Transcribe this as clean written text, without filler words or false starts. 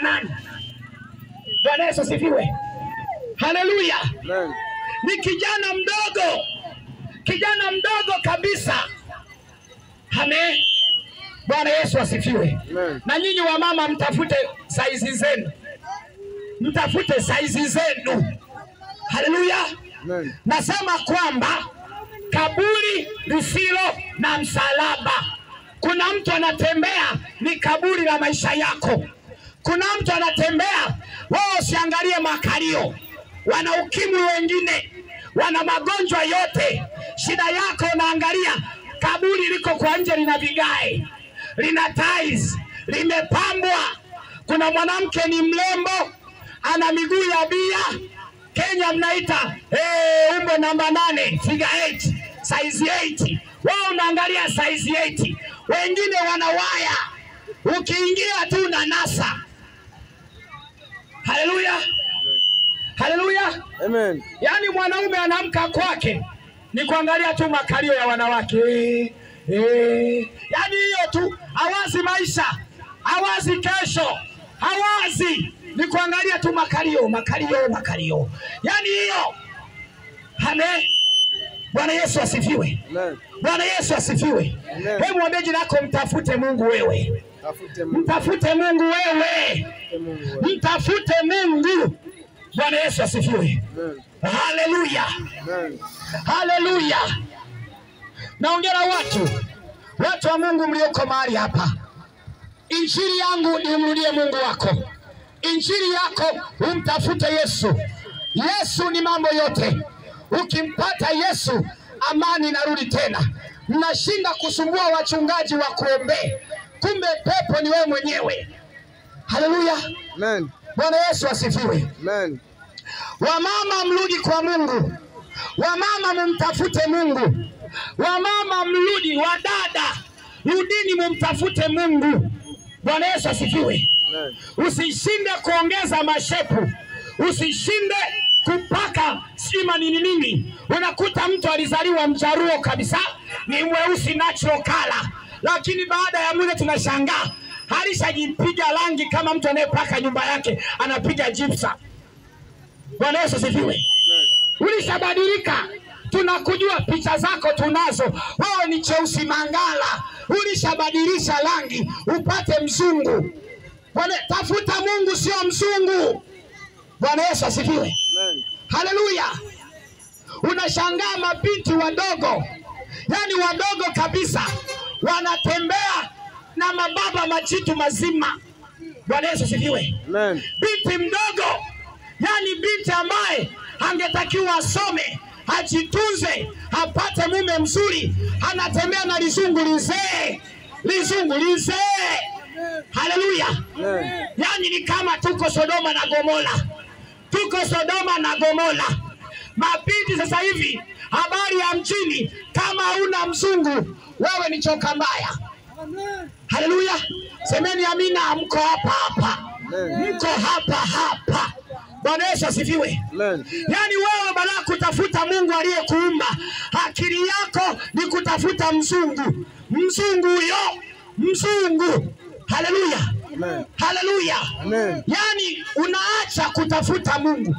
Nani? Bwana Yesu asifiwe. Haleluya. Ni kijana mdogo. Kijana mdogo kabisa. Amen. Bwana Yesu asifiwe. Na nyinyi wa mama mtafute saizi zenu. Mtafute saizi zenu. Haleluya. Nasema kwamba kaburi lisilo na msalaba. Kuna mtu anatembea ni kaburi la maisha yako. Kuna mtu anatembea, wao usiangalie makalio. Wana ukimwi wengine, wana magonjwa yote. Shida yako unaangalia kaburi liko kwa nje, lina vigae, lina tiles, limepambwa. Kuna mwanamke ni mlembo, ana miguu ya bia. Kenya mnaita umbo namba 8, figure 8, size 8. Wao unaangalia size 8. Wengine wana waya. Ukiingia tu na nasa. Haleluya. Haleluya. Amen. Yaani mwanaume anaamka kwake ni kuangalia tu makalio ya wanawake. Yaani hiyo tu, hawazi maisha, hawazi kesho, hawazi, ni kuangalia tu makalio, makalio, makalio. Yaani hiyo. Amen. Bwana Yesu asifiwe. Amen. Bwana Yesu asifiwe. Hebu mwambie jirani yako, mtafute Mungu wewe. Mtafute Mungu wewe. Mtafute Mungu. Bwana Yesu asifiwe. Haleluya. Haleluya. Naongea watu, watu wa Mungu mlioko mahali hapa. Injili yangu ni umrudie Mungu wako. Injili yako umtafute Yesu. Yesu ni mambo yote. Ukimpata Yesu, amani inarudi tena. Mnashinda kusumbua wachungaji wa kuombee, kumbe pepo ni wewe mwenyewe. Haleluya. Amen. Bwana Yesu asifiwe. Amen. Wamama mrudi kwa Mungu. Wamama mumtafute Mungu. Wamama mrudi, wadada rudini mumtafute Mungu. Bwana Yesu asifiwe. Amen. Usishinde kuongeza mashepu. Usishinde kupaka sima nini nini. Unakuta mtu alizaliwa mjaruo kabisa, ni mweusi natural color, lakini baada ya muda tunashangaa alishajipiga rangi kama mtu anayepaka nyumba yake anapiga gypsum. Bwana Yesu asifiwe. Ulishabadilika, tunakujua, picha zako tunazo. Wewe ni cheusi mangala, ulishabadilisha rangi upate mzungu. Bwana, tafuta Mungu sio mzungu. Bwana Yesu asifiwe. Haleluya. Unashangaa mabinti wadogo, yani wadogo kabisa, wanatembea na mababa majitu mazima. Bwana Yesu asifiwe. Binti mdogo, yani binti ambaye angetakiwa asome, ajitunze, apate mume mzuri, anatembea na lizungu lizee, lizungu lizee. Haleluya. Yani ni kama tuko Sodoma na Gomora. Tuko Sodoma na Gomora. Mabinti sasa hivi, habari ya mjini, kama huna mzungu wewe ni choka mbaya. Haleluya. Semeni amina. Mko hapa hapa. Mko hapa hapa. Bwana Yesu asifiwe. Yaani wewe badala kutafuta Mungu aliyekuumba, akili yako ni kutafuta mzungu. Mzungu huyo, mzungu. Haleluya. Haleluya. Yaani unaacha kutafuta Mungu.